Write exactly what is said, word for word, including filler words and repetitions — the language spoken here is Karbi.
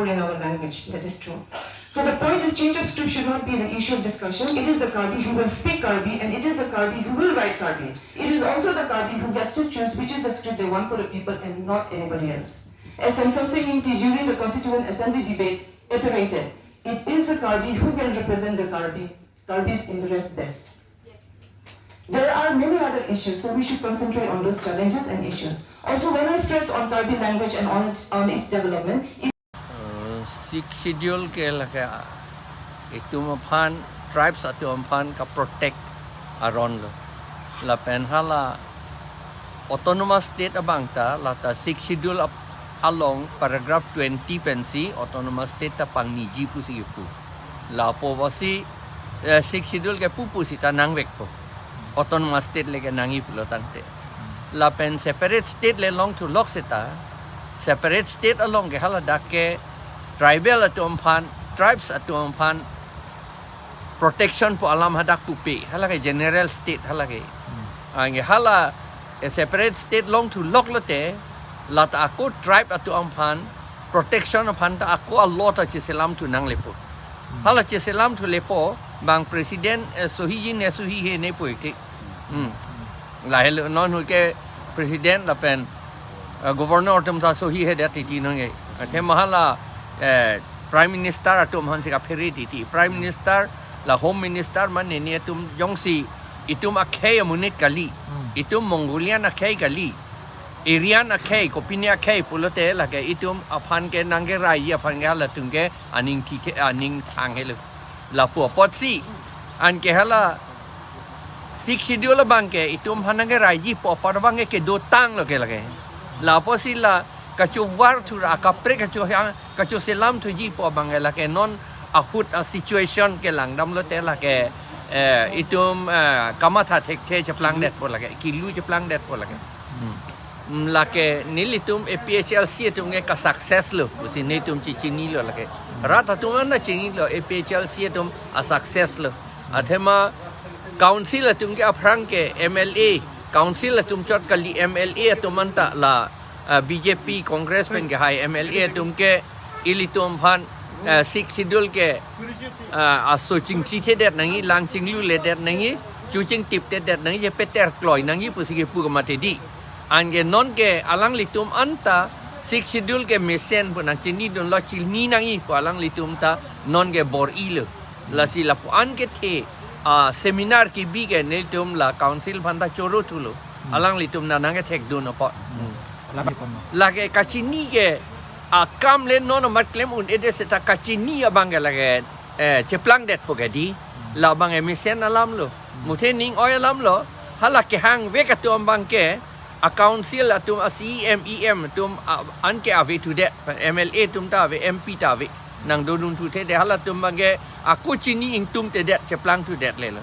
in our language. That is true. So the point is, change of script should not be the issue of discussion. It is the Karbi who will speak Karbi, and it is the Karbi who will write Karbi. It is also the Karbi who gets to choose which is the script they want for the people and not anybody else. As Semson Sing Ingti during the Constituent Assembly debate iterated, it is the Karbi who can represent the Karbi, Karbi's interest best. There are many other issues, so we should concentrate on those challenges and issues. Also, when I stress on Karbi language and on its, on its development, it Uh, Sixth Schedule ke lake, ah, itum aphan, tribes atum aphan kaprotect aron lo. Lapen hala autonomous state abang ta, lata Sixth Schedule ap-, along paragraph twenty pensi autonomous state ta pangniji pusi kipu. Lapu pusi, eh, Sixth Schedule ke pupu sita nangvekpo. Autonomous state le kenangji pulo tangte. Lapen separate state le longthu lok seta, separate state along ke haladak ke tribal atum aphan, tribes atum aphan protection pu alam hadak pupe, halake general state halake. Anke hala, eh, separate state longthu lok lote, lata ako tribe atum aphan protection aphan ta ako a-law ta cheselamthu nanglepo. Hala cheselamthu lepo, bang president, eh, sohiji ne sohihe ne pu iti. Hmm. Lahelo non hu ke president lapen, eh, governor atum ta sohihedet titi nonke. Athema hala, eh, prime minister atum aphansi kaphere titi. Prime minister la home minister mane ni atum jongsi itum akhei amonit kali. Itum Mongolian akhei kali. Aryan akhei, kopine akhei pulote lake itum aphan ke nangkeraiji aphan ke halatum ke aning thithe, aning thanghelo. Lapu apotsi, anke hala Sixth Schedule abang ke itum aphan nangkeraiji pu apot abang ke kedotanglo ke lake. Lapusi la kachovarthu ra kaprek kacho, kachoselamthuji pu abang ke lake non ahut a-situation ke langdam lote lake, eh, itum, eh, kamatha thekthe cheplangdetpo lake, kilu cheplangdetpo lake. Hmm. Hmm, lake nelitum A P H L C atum ke ka-success lo, pusi nelitum chechinilo lake. Rat atum an ta chinilo, A P H L C atum a-success lo. Athema council atum ke aphrang ke M L A, council atum chot kali, M L A atum anta la, ah, B J P, Congress pen kehai M L A atum ke ilitum aphan, ah, Sixth Schedule ke, ah, aso chingchithedet nangji, lang chingluledet nangji, chuchingtiptedet nangji, chepeterkloi nangji pusi kipu ke mati di. Anke nonke alanglitum anta Sixth Schedule ke mesen pu nangchinidunlo, chini nangji pu alanglitum ta nonke bor-ilo. Lasi lapu-an kethe, ah, seminar kebi ke nelitum la council aphan ta chorothulo. Alanglitum na nangkethekdun apot. Lake kachini ke akam le non amat klem un-edet seta kachini abang ke lake, eh, cheplangdetpo ke di. Labang ke mesen alamlo. Muthe ning oi alamlo. Hala kehangvek atum abang ke a-council atum, a-C E M, E M atum, a, anke avethudet, M L A atum ta ave, M P ta ave. Nangdodunthuthe de, halatum abang ke ako chini ingtungtedet, cheplangthudet lelo.